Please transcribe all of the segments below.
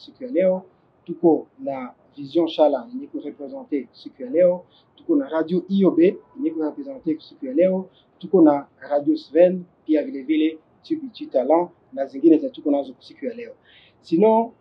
Siku ya leo tuko na Vision Shala yenye kureprésenter siku ya leo, tuko na Radio IOB yenye kureprésenter siku ya leo, tuko na Radio Sven pia vile vile TBT Talent na zingine za tuko nazo siku ya leo. Sinon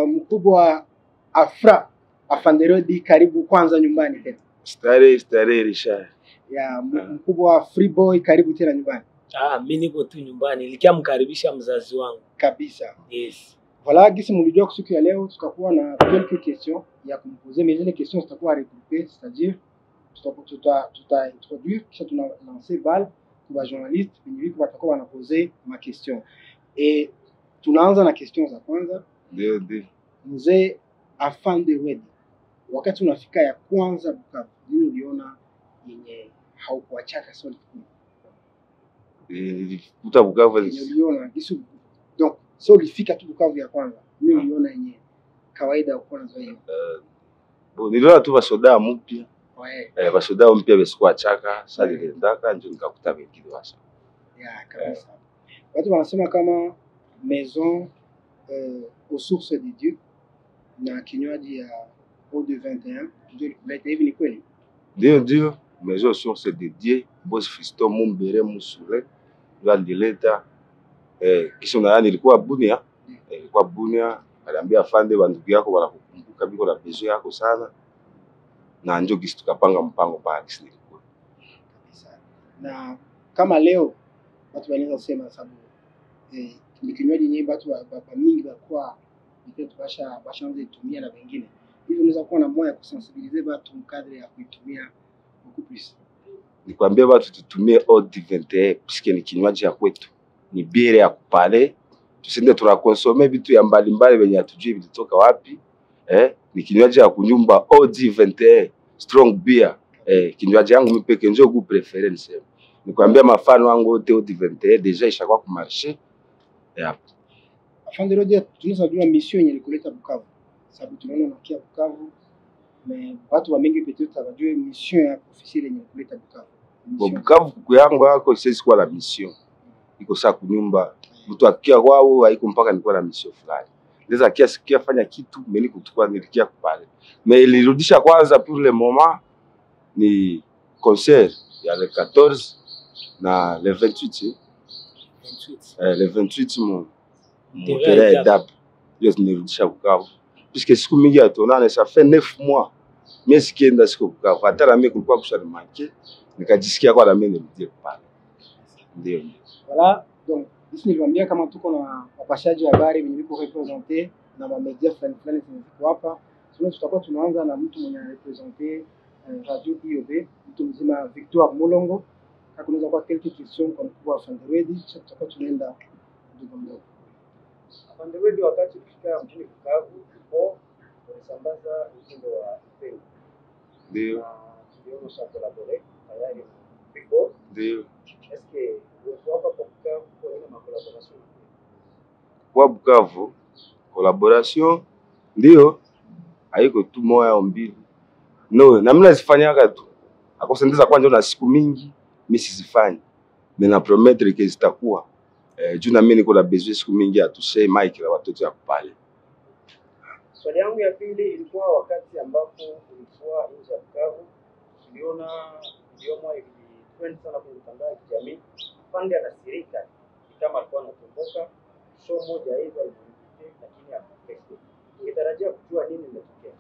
mkubwa Afra Afanderodi, karibu kwanza nyumbani tena. Starehe starehe, Richard. Ya mkubwa Free Boy, karibu tena nyumbani. Ah, mimi niko tu nyumbani, nilikia mkaribisha mzazi wangu. Kabisa. Yes. Voilà, gisi mlijua siku ya leo tutakuwa na quelques questions ya kumposer, mais zile questions zitakuwa regroupées, c'est-à-dire tuta introduire kisha tuna lancer balle kwa journaliste wenye wiko watakuwa wanaposer ma question. Et tunaanza na question za kwanza. Ndio ndio. Mzee Afande Wedi, wakati unafika ya kwanza Bukavu, nini uliona yenye haukuachaka swali kikubwa? Nilikuta Bukavu Yenye uliona gisi, donc so ulifika tu Bukavu ya kwanza, nini uliona yenye kawaida ukuwa nazo hiyo? Bon, niliona tu basoda mpya. Ouais. Basoda mpya besikuachaka, sasa niliendaka ndio nikakuta wengine wasa. Ya kabisa. Watu wanasema kama maison aux sources de Dieu na kinywaji ya eau de 21 ndio ilikuleta hivi, ni kweli? Ndio ndio, maison source de Dieu, boss Fiston Mumbere Musule ndio alileta. Kisha na nilikuwa Bunia, nilikuwa Bunia, aliambia afande bandugu yako wanakukumbuka biko na besoin yako sana. Na ndio kisi tukapanga mpango pale kisi nilikuwa. Kabisa. Na kama leo watu wanaweza kusema sababu ni kinywaji yenyewe watu wa mingi walikuwa peut-être bashaanza itumia na wengine. Hivi unaweza kuwa na moyo ya kusensibiliser watu mkadri ya kuitumia beaucoup plus? Nikwambia watu tutumie eau de 21 puisque ni kinywaji ya kwetu. Ni bière ya kupale. Tusende tunaconsommer vitu ya mbalimbali wenye hatujui vilitoka wapi. Ni kinywaji ya kunyumba eau de 21 strong beer. Kinywaji yangu mimi peke ndio goût préféré nisema. Nikwambia mafano wangu wote eau de 21 déjà ishakuwa ku marché. Yeah. Afande Roger, tunaweza jua mission yenye ilikuleta Bukavu. Sababu tunaona unakia Bukavu, mais watu wa mingi peut-être hawajui mission ya officielle yenye ilikuleta Bukavu. Bo Bukavu kuku yangu yako siwezi kuwa na mission. Iko saa kunyumba. Mtu akikia kwao haiko mpaka nilikuwa na mission fulani. Naweza kia sikia fanya kitu mimi kutukua nilikia kupale. Mais ilirudisha kwanza pour le moment ni concert ya le 14 na le 28. 28. Le 28 mu terrain étape. Ndio nilirudisha Bukavu. Puisque siku mingi hatuonane, ça fait 9 mois. Miezi kenda siku Bukavu. Hata na mimi kulikuwa kusha manquer. Nikajisikia kwa na mimi nirudie pale. Ndio. Voilà, donc sisi niliwaambia kama tuko na wapashaji wa habari wenye biko représenter na ma media fulani fulani zenye ziko hapa. Sasa tutakuwa tunaanza na mtu mwenye anareprésenter Radio IOB, mtu mzima Victoire Mulongo. Kama kunaweza kuwa quelques questions kwa mkubwa wa Afande Wedi, kisha tutakuwa tunaenda mdogo mdogo. Afande Wedi, wakati ukifika mjini Bukavu, upo ulisambaza ujumbe wa upendo. Ndio. Na tuliona usha collaborer tayari Big. Ndio. Est-ce uwepo wako kwa Bukavu kwa ina ma collaboration? Kwa Bukavu collaboration ndio haiko tu moya au mbili. No, na mimi nazifanyaka tu. Akosendeza kwanza na siku mingi mimi sizifanyi. Mais na promettre que zitakuwa. Juu na mimi niko na besoin siku mingi atushe mic la watoto ya kupale. Swali yangu ya pili ilikuwa wakati ambapo ulikuwa nje ya Bukavu, tuliona video moja ilitrend sana kwenye mitandao ya kijamii. Afande anasirika ni kama alikuwa anatomboka show moja hivi alimuinvite, lakini hakupreste. Ningetarajia kujua nini imetokea.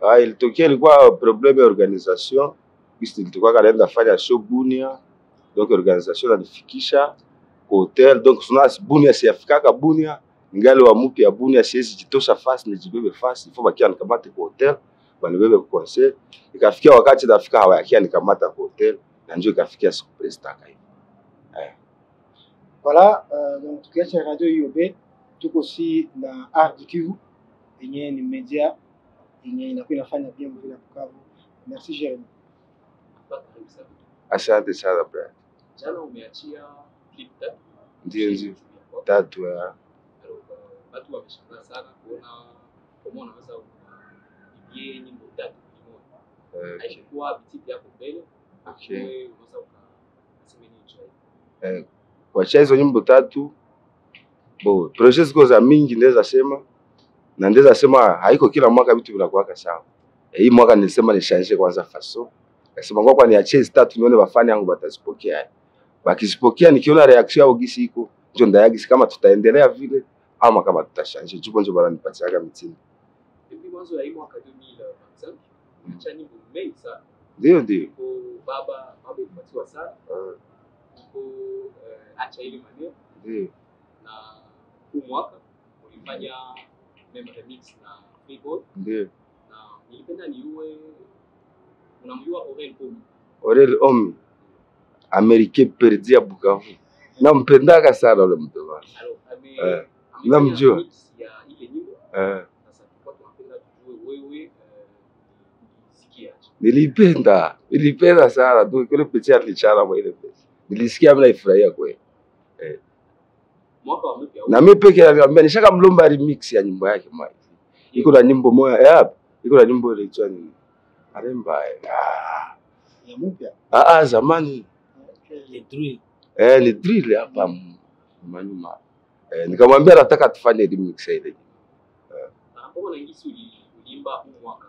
Ah, ilitokea ilikuwa problème ya organisation. Kisi nilitoka kanaenda fanya show Bunia. Donc organisation alifikisha kwa hotel. Donc suna Bunia siafikaka Bunia. Ningali wa mupya ya Bunia siwezi jitosha fasi nijibebe fasi. Il faut bakia nikamate kwa hotel, banibebe kwa concert. Ikafikia wakati nafika hawayakia nikamata kwa hotel na ndio ikafikia siku prestaka hivi. Voilà, donc tukiacha Radio IOB, tuko si na Art du Kivu yenye ni media yenye inakuwa inafanya bien vile Bukavu. Merci Jeremy. Karibu sana. Asante sana brother. Jana umeachia clip tatu. Ndio ndio. Tatu ya. Alors, watu wameshangaa sana kuona kama unaweza kuibie nyimbo tatu kimoja. Haikuwa habitude yako mbele. Okay. Wewe unaweza ukasema nini juu ya hiyo? Kuachia hizo nyimbo tatu, bo projet ziko za mingi naweza sema Na ndeza sema haiko kila mwaka vitu vinakuwa sawa. Hii mwaka nilisema nishange kwanza faso. Nasema ngoja kwa niachie tatu nione wafani yangu batazipokea. Bakizipokea nikiona reaction yao gisi iko ndio ndayagisi kama tutaendelea vile ama kama tutashanje. Jupo ndio bana nipatiaga mitindo. Depuis mwanzo ya hii mwaka 2025 acha nyimbo mengi sana. Ndio ndio. Iko baba ilipatiwa sana. Iko acha ile maneno. Ndio. Na huu mwaka ulifanya meme remix na Freeboy. Ndio. Na nilipenda niue unamjua Aurel Omi. Aurel Omi Amerike perdi ya Bukavu. Nampendaka sana ule mtu wangu. Alors namjua. Ya ile nyimbo. Sasa tulikuwa tunapenda tujue wewe ulisikia. Nilipenda sana tu kile picha alichana kwa ile pesa. Nilisikia mimi naifurahia kweli. Mwaka wa mpya. Na mimi peke yangu nishaka mlomba remix ya nyimbo yake mwa. Iko na nyimbo moja, iko na nyimbo ile inaitwa nini? Aremba. Ya mpya. Zamani. Ni drill. Ni drill hapa manyuma. Nikamwambia nataka tufanye remix ile. Na hapo na ingisi uliimba huu mwaka.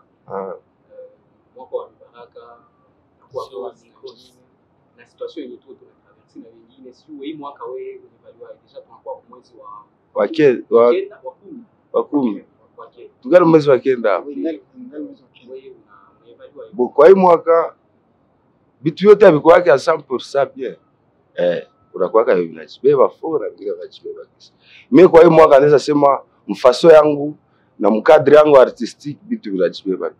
Mwaka wa baraka kwa na situation yenye tu tunatraverse na wengine si wewe mwaka wewe ulivalua deja tunakuwa mwezi wa 10. Tungali mwezi wa 9. Wewe una Kwa hii mwaka bitu yote havikuwa yake 100% bien. Unakuwa kama vinajibeba fora vile vinajibeba kisa. Mimi kwa hii mwaka naweza sema mfaso yangu na mkadri yangu artistic bitu vinajibeba.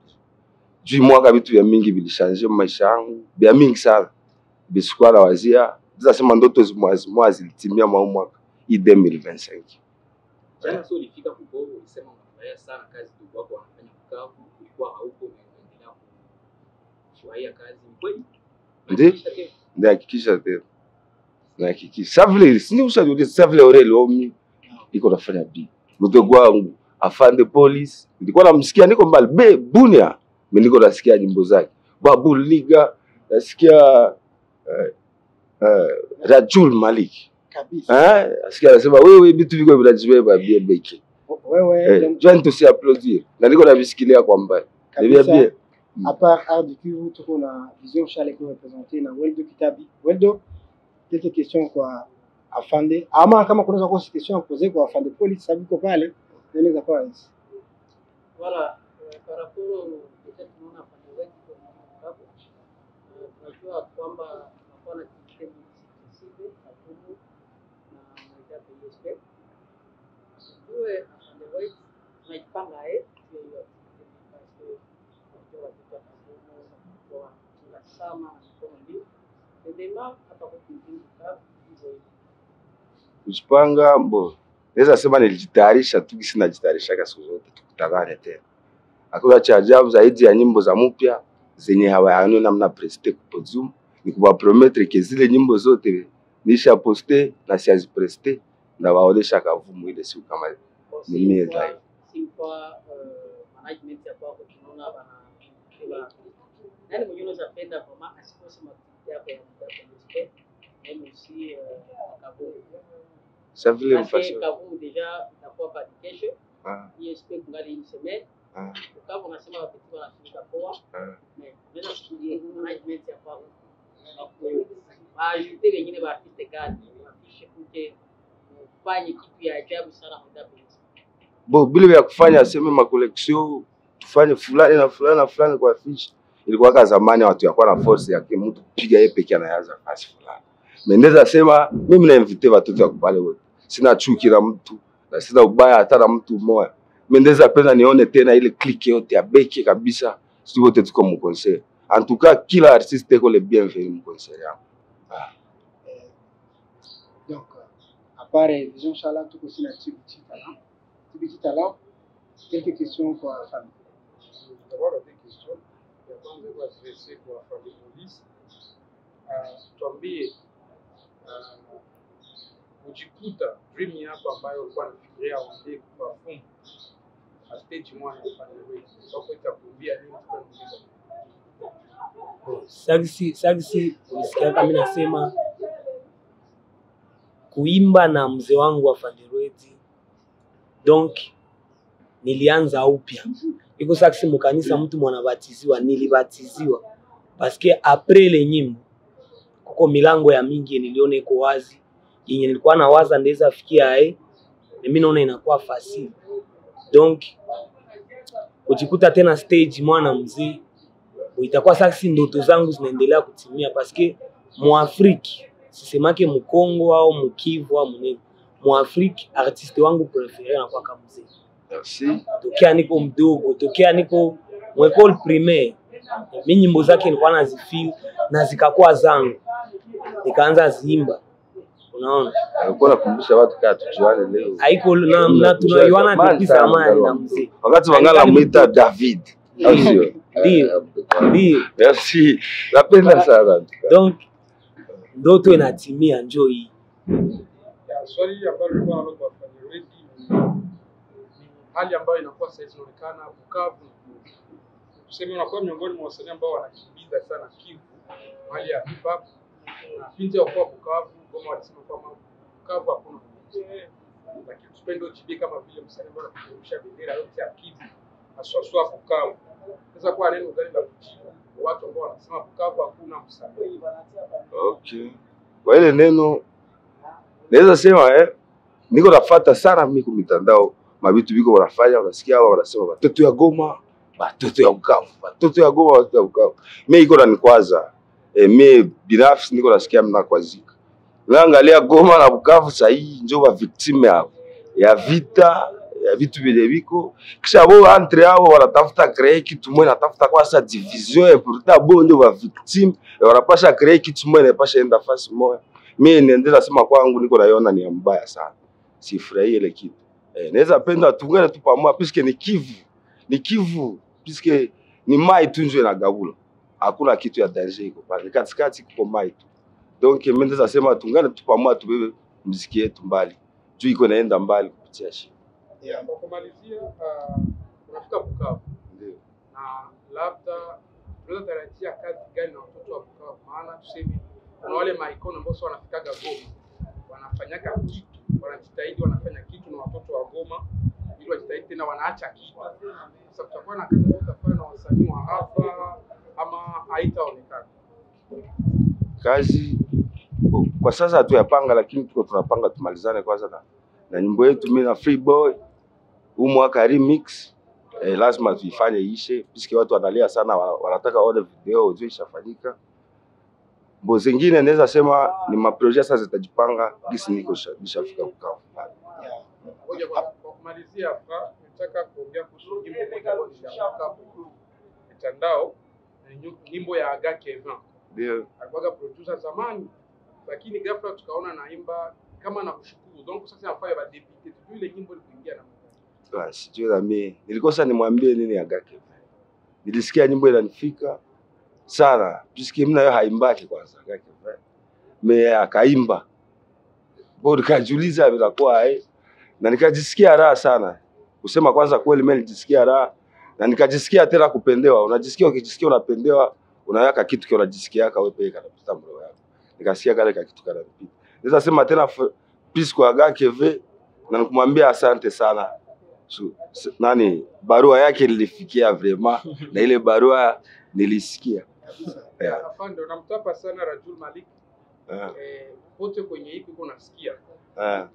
Juu mwaka bitu vya mingi vilishange maisha yangu, vya mingi sana. Bisikuwa na wazia, naweza sema ndoto zimwa zilitimia mwa mwaka hii 2025. Jana sio ulifika Bukoba ulisema unafurahia sana kazi ndugu wako wanafanya Bukavu, ulikuwa hauko unaendelea kufurahia kazi. Kweli? Ndio. Ndio tena. Nahakikisha. Savile, si ushajiuliza Savile Aurel Omi iko nafanya bi. Mdogo wangu Afande Police, nilikuwa namsikia niko mbali Bunia, mimi niko nasikia nyimbo zake. Babu Liga, nasikia Rajul Malik. Kabisa. Nasikia anasema wewe vitu viko vinajibeba BBK. Wewe join to see applaudir. Na niko nabisikilia kwa mbali. Kabisa. À part Art du Kivu, tuko na Vision Shala qui représenter na Weldo Kitabi. Weldo, quelques questions kwa Afande. Ama kama kunaweza kuwa question poser kwa Afande Police sababu iko pale, inaweza kuwa rahisi. Voilà, par rapport peut-être tunaona Afande wetu kwa sababu tunajua kwamba tunakuwa na system sensible hapo na mmoja PSP. Sijue Afande wetu tunajipanga hiyo Kujipanga mbo. Naweza sema nilijitayarisha tu gisi najitayarisha siku zote tukutanane tena. Hakuna cha ajabu zaidi ya nyimbo za mpya zenye hawayanu namna preste ku podium. Ni kuwa promettre ke zile nyimbo zote nisha poste na siazi preste na waonesha kavumu ile siku kama ni mie live. Simpa management ya kwako tunaona bana nani mwenye unaweza penda kwa asikose maktaba yako ya PSP même aussi Kavumu. Ça vile mfasho. Kavumu deja itakuwa pa kesho. ISP kungali une semaine. Bukavu unasema wapiti wanafika poa. Mais unaweza kusikia management ya kwako. Baajute wengine ba artiste gani wafishe kuke ufanye kitu ya ajabu sana kwa PSP. Bo bila ya kufanya aseme ma collection tufanye fulani na fulani na fulani kwa fish. Ilikuwa kama zamani watu yakuwa na force ya mtu kupiga yeye peke anaanza fasi fulani. Mendeza sema mimi na invite watoto wakubali wote. Sina chuki na mtu na sina ubaya hata na mtu mmoja. Mendeza penda nione tena ile clique yote ya beki kabisa. Sisi wote tuko mu concert. En tout cas kila artiste eko le bienvenu mu concert yangu. Donc à part Vision Shala tuko aussi na Tibiti Talent. Tibiti Talent, quelques questions kwa famille. D'abord des questions. Ya kwanza iko adresse kwa Afande Police. Tuambie ujikuta dream yako ambayo ulikuwa unafikiria uende kuperform a stage mwana Afande wewe. Kwa itakuambia nini tukaongeza? Sagisi ulisikia kama mimi nasema kuimba na mzee wangu Afande Rwedi. Donc Nilianza upya. Iko saksi mukanisa mtu mwanabatiziwa, nilibatiziwa. Parce après le nyimbo kuko milango ya mingi niliona iko wazi. Yenye nilikuwa nawaza ndeza fikia mimi naona inakuwa facile. Donc kujikuta tena stage mwana mzee itakuwa sasa ndoto zangu zinaendelea kutimia parce que Mwafriki, sisemake Mkongo au Mkivu au mnene, Mwafriki artiste wangu préféré anakuwa kama mzee. Merci. Tokea niko mdogo, tokea niko mwekole primaire, mimi nyimbo zake nilikuwa nazifeel na zikakuwa zangu. Nikaanza ziimba. Unaona? Alikuwa anakumbusha watu kaa tujuane leo. Haiko na tunaiona depuis zamani na mzee. Wakati wangala muita David. Ndio. Ndio. Ndio. Merci. Napenda sana. Donc ndoto inatimia njoo hii. Swali ambalo nilikuwa nalo kwa Afande Ready ni hali ambayo inakuwa sasa inaonekana Bukavu. Tuseme unakuwa miongoni mwa wasanii ambao wanakimbiza sana Kivu hali ya hip hop. Na pindi ya kwa Bukavu, Goma walisema kwamba Bukavu hakuna muziki. Lakini tupende ujibie kama vile msanii ambaye anapeperusha bendera yote ya Kivu haswa Bukavu. Sasa kwa neno gani la kujibu watu ambao wanasema Bukavu hakuna msanii? Okay. Kwa ile neno naweza sema niko nafuata sana mimi kwa mitandao, mabitu biko wanafanya, unasikia hao wanasema watoto ya Goma, watoto ya Bukavu, watoto ya Goma, watoto ya Bukavu. Mimi iko nanikwaza. Mimi binafsi niko nasikia mnakwazika. Naangalia Goma na Bukavu sasa hii ndio ba victime ya vita, ya vitu vile biko. Kisha bo entre hao wanatafuta créer kitu moja, natafuta kwa sasa division et pourtant bo ndio ba victime, wanapasha créer kitu moja inapasha enda fasi moja. Mimi niendelea sema kwangu niko naiona ni mbaya sana. Sifurahie ile kitu. Naweza penda tuungane tu pamoja puisque ni Kivu. Ni Kivu puisque ni mai tu ndio na gabula. Hakuna kitu ya danger iko pale. Katikati kuko mai tu. Donc mimi naweza sema tuungane tu pamoja tubebe muziki yetu mbali. Juu iko naenda mbali kupitia shi. Yeah. Kwa kumalizia unafika Bukavu. Ndio. Na labda tunaweza tarajia kazi gani na watoto wa Bukavu? Maana tuseme kuna wale maikoni ambao sio wanafikaga Goma, wanafanyaka kitu, wanajitahidi wanafanya kitu na watoto wa Goma ili wajitahidi tena wanaacha kitu. Sasa tutakuwa na kazi ambayo tutafanya na wasanii wa hapa ama haitaonekana. Kazi kwa sasa hatuyapanga, lakini tuko tunapanga tumalizane kwanza na nyimbo yetu mimi na Free Boy huu mwaka remix. Lazima tuifanye ishe puisque watu wanalia sana, wanataka waone video hizo ishafanyika. Mbo zingine naweza sema ni maprojet sasa zitajipanga gisi niko nishafika Bukavu. Ngoja kwa kumalizia hapa nataka kuongea kuhusu nyimbo moja ambayo nilianguka mitandao, nyimbo ya Aga Kevin. Ndio. Alikuwa producer zamani lakini ghafla tukaona naimba kama nakushukuru. Donc sasa nafanya ba député tu ile nyimbo ilikuingia na mimi. Sijui na mimi nilikosa nimwambie nini Aga Kevin. Nilisikia nyimbo inanifika sana puisque mimi nayo haimbaki kwanza Aga Kevin. Mimi akaimba. Bora nikajiuliza bila na nikajisikia raha sana. Kusema kwanza kweli mimi nilijisikia raha na nikajisikia tena kupendewa. Unajisikia ukijisikia unapendewa, unaweka kitu kile unajisikia yaka wewe peke kanapita mroho yako. Nikasikia kale ka kitu kanapita. Naweza sema tena peace kwa Aga Kevin na nikumwambia asante sana. So, nani barua yake nilifikia vraiment na ile barua nilisikia. Yeah. Afande unamtapa sana Rajul Malik. Pote kwenye hiki uko unasikia.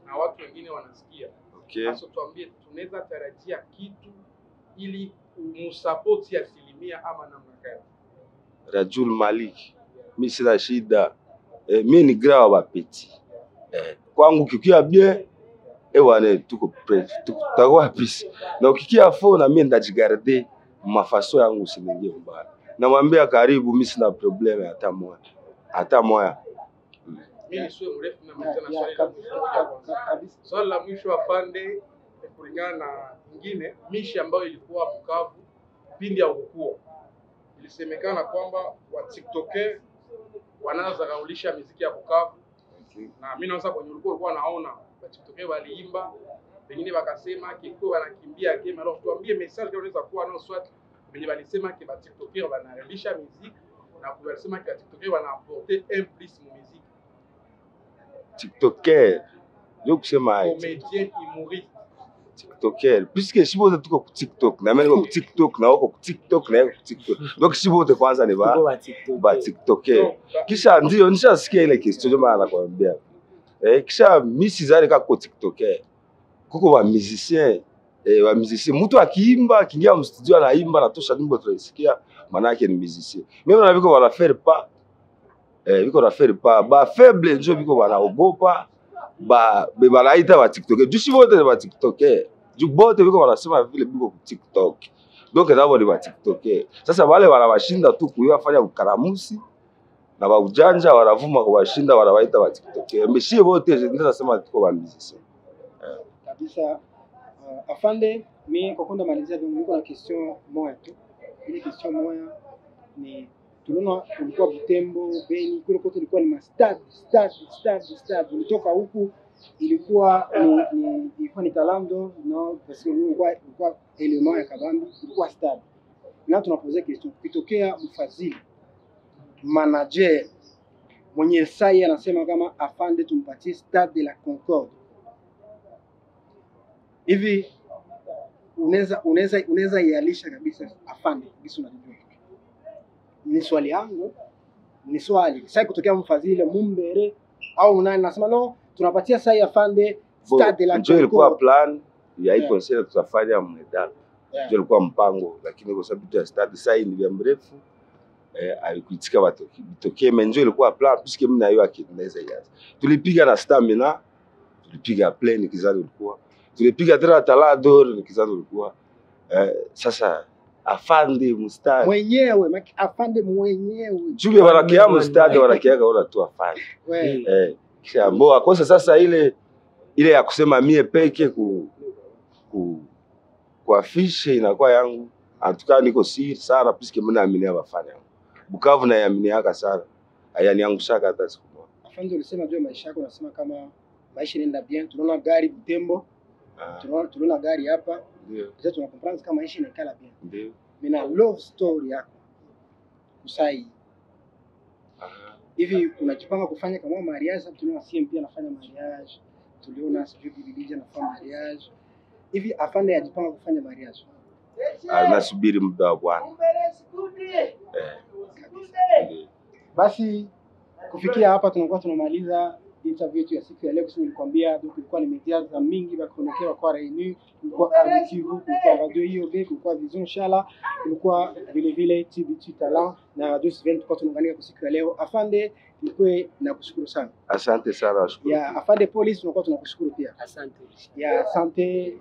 Na watu wengine wanasikia. Okay. Sasa tuambie tunaweza tarajia kitu ili umsupport asilimia ama namna gani? Rajul Malik, mimi sina shida. Mimi ni grawa wa petit. Kwangu kikia bien wane tuko prêt, tutakuwa peace. Na ukikia fo na mimi ndajigarder mafaso yangu usiningie mbaya. Namwambia karibu, mimi sina probleme hata moja. Hata moja. Mimi sio mrefu na mtana swali la mwisho. Swali la mwisho afande, kulingana na nyingine mishi ambayo ilikuwa Bukavu pindi ya ukukua. Ilisemekana kwamba wa TikToker wanaanza kaulisha muziki ya Bukavu. Okay. Na mimi naanza kwenye ulikuwa naona wa TikToker waliimba, pengine wakasema kiko wanakimbia game. Alors tuambie message kama unaweza kuwa nao swat wenye walisema ke ba TikToker wanarudisha muziki na walisema ke TikToker wana apporter un plus mu muziki. TikToker ndio kusema comédien humoriste. TikToker puisque si bote tuko ku TikTok na mimi niko ku TikTok na wako ku TikTok na yeye ku TikTok, donc si bote kwanza ni ba ba TikToker. Kisha ndio nishasikia ile question, ndio maana nakwambia kisha mimi sidhani kama kuko TikToker, kuko ba musicien ba musicien. Mtu akiimba akiingia mstudio anaimba anatosha nyimbo tunaisikia, maana yake ni musicien. Mimi na biko wana faire pas biko na faire pas ba faible njo biko wanaogopa ba be banaita ba TikToker. Juu si bote ba TikToker, juu bote biko wanasema vile biko ku TikTok, donc nabo ni ba TikToker. Sasa wale wanawashinda tu kuyafanya ukaramusi na ba ujanja, wanavuma kuwashinda, wanawaita ba TikToker. Mais si bote ndio nasema tuko ba musicien kabisa. Afande, mi kwa kwenda malizia, niko na question moja tu. Ile question moja ni tuliona ulikuwa Butembo, Beni, kule kote ilikuwa ni stade stade stade stade. Ulitoka huku ilikuwa ni ilikuwa ni Talando, no, parce que ilikuwa élément ya Kabambi, ilikuwa stade. Na tunapoze question, kitokea mfadhili manager mwenye sai anasema kama afande tumpatie Stade de la Concorde, hivi unaweza ialisha kabisa afande gisi unajua? Ni swali yangu, ni swali. Sasa kutokea mfadhili Mumbere au nani nasema no, tunapatia sai afande Stade de la Ndio ilikuwa plan ya hii concert tutafanya mwedal. Ndio ilikuwa mpango, lakini kwa sababu ya stade sai ni vya mrefu alikuitika watu bitokee, mais ndio ilikuwa plan puisque mimi na yeye akinaweza yaza. Tulipiga na Stamina, tulipiga plane kizazi ulikuwa. Tulipiga tena Talador kizazi ulikuwa. Sasa afande mstari mwenyewe, maki afande mwenyewe. Juu wanakia mstari wanakia kaona tu afande. Kisha mboa kosa sasa ile ya kusema mie peke ku afishe inakuwa yangu. Antuka niko siri sana puisque mimi naamini abafanya. Bukavu na yaamini yaka sana. Hayaniangushaka hata siku moja. Afande ulisema juu maisha yako, unasema kama maisha inaenda bien, tunaona gari Butembo. Tunaona gari hapa. Ndio. Sasa tunakomprendre kama maisha inakala bien. Ndio. Mimi na love story yako. Kusai. Hivi unajipanga kufanya kama mariage? Sababu tunaona CMP anafanya mariage. Tuliona sijui Bibi anafanya mariage. Hivi afande ajipanga kufanya mariage? Anasubiri muda wa Bwana. Basi kufikia hapa tunakuwa tunamaliza interview yetu ya siku ya leo. Kisha nilikwambia donc ilikuwa ni media za mingi ba connecter kwa Reuni, kulikuwa RTV, kulikuwa Radio IOB, kulikuwa Vision Shala, kulikuwa vile vile TBT Talent na Radio Sven. Tulikuwa tunaunganika kwa siku ya leo. Afande, nilikuwa nakushukuru sana. Asante sana, nashukuru. Ya afande Police, tunakuwa tunakushukuru pia. Asante. Ya asante.